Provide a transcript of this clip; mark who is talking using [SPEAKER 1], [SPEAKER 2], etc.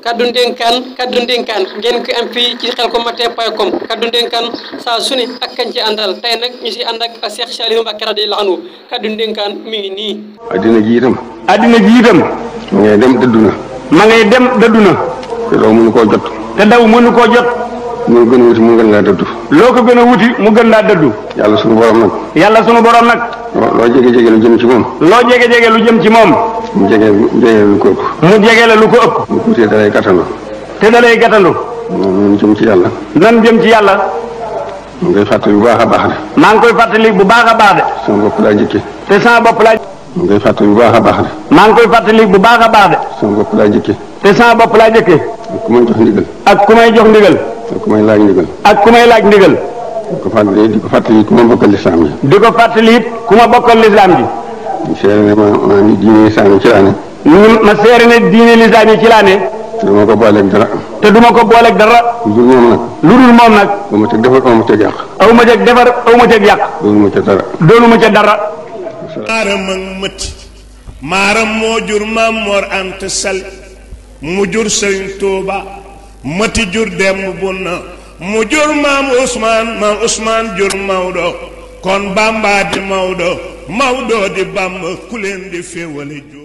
[SPEAKER 1] kaddu ndénkaan ngeen ko am fii ci Khelcom kaddu ndénkaan saa su ne ak kañ ci àndal tey nag ñu si ànd ak Cheikh Saliou Mbacké radiyallahu anhu kaddu ndénkaan mi ngi nii.
[SPEAKER 2] addina ji itam.
[SPEAKER 3] ma ngay dem dëddu na.
[SPEAKER 2] te daw mënu koo jot. mu gën a wuti mu gën laa dëddu.
[SPEAKER 3] loo ko gën a wuti mu gën laa dëddu.
[SPEAKER 2] yàlla sunu borom nag. loo jege lu jëm ci moom. mu jege lu ko ëpp. mu tuutee dalay gàttandu. nan jëm ci yàlla. mu ngi koy fàttali bu baax a baax de.
[SPEAKER 3] maa ngi koy fàttali bu baax a baax de.
[SPEAKER 2] sama bopp laa njëkkee.
[SPEAKER 3] te sama bopp laa.
[SPEAKER 2] mu ngi koy fàttali bu baax a baax de.
[SPEAKER 3] maa ngi koy fàttali bu baax a baax de.
[SPEAKER 2] sama bopp laa njëkkee.
[SPEAKER 3] te sama bopp laa njëkkee.
[SPEAKER 2] ak ku may jox ndigal.
[SPEAKER 3] ak ku may laaj ndigal.
[SPEAKER 2] di ko fàttali ku ma bokkal lislaam ji. ma seere ne ma ni diine lislaam yi ci laa ne.
[SPEAKER 3] ma seere ne diine lislaam yi ci laa ne.
[SPEAKER 2] te duma ko booleeg dara. lu dul moom nag. aw ma teg defar aw ma teg yàq. doonu ma ca dara.
[SPEAKER 4] maaram ak mëtti maaram moo jur Maam Mor Anta Sali mu jur Sëriñ Tuuba mëtti jur Demba Bunna mu jur maam Ousmane jur Maodo kon Bamba di Maodo di Bamba ku leen di féewale jur